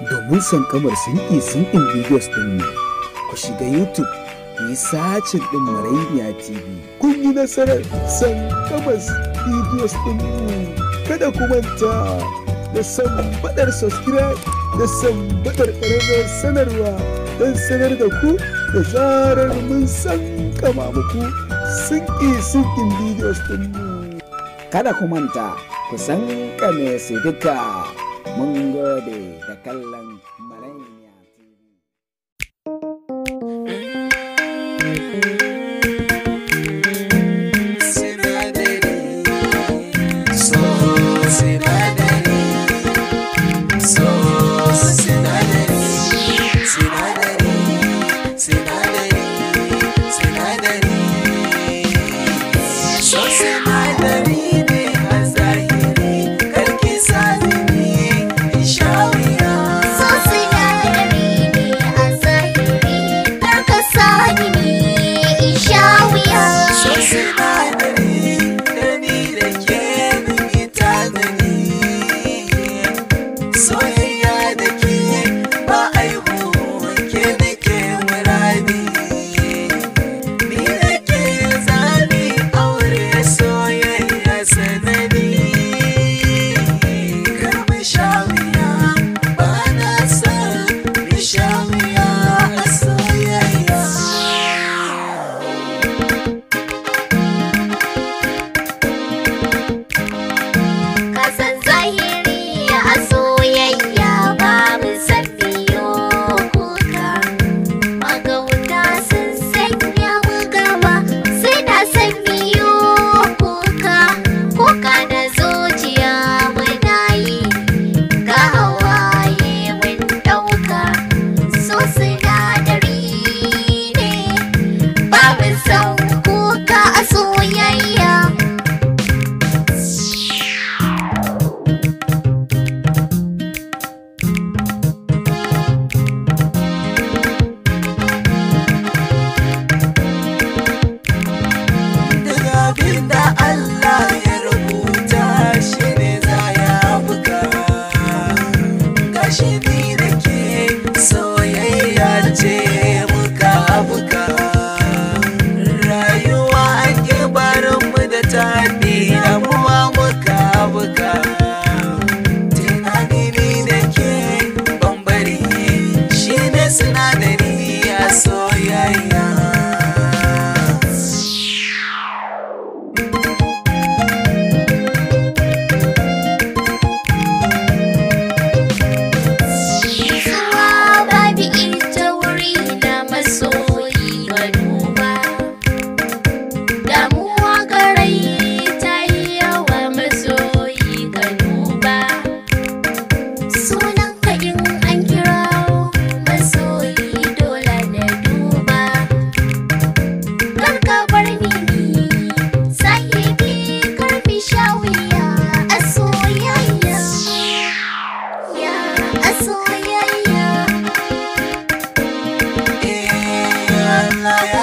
Domin sankamar sinƙi-sinƙin videos ɗinmu, ku shiga YouTube, ku yi sacin ɗin Marainiya TV. Kun yi nasarar sankamar videos ɗinmu. Kada ku manta da sambaɗar subscribe da sambaɗar ƙararrawar sanarwa don sanar da ku da zarar mun sankama muku sinƙi-sinƙin videos ɗinmu. Kada ku manta, ku sankame su duka. Mun gode da kallon Marainiya TV.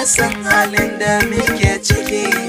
San halin da muke ciki.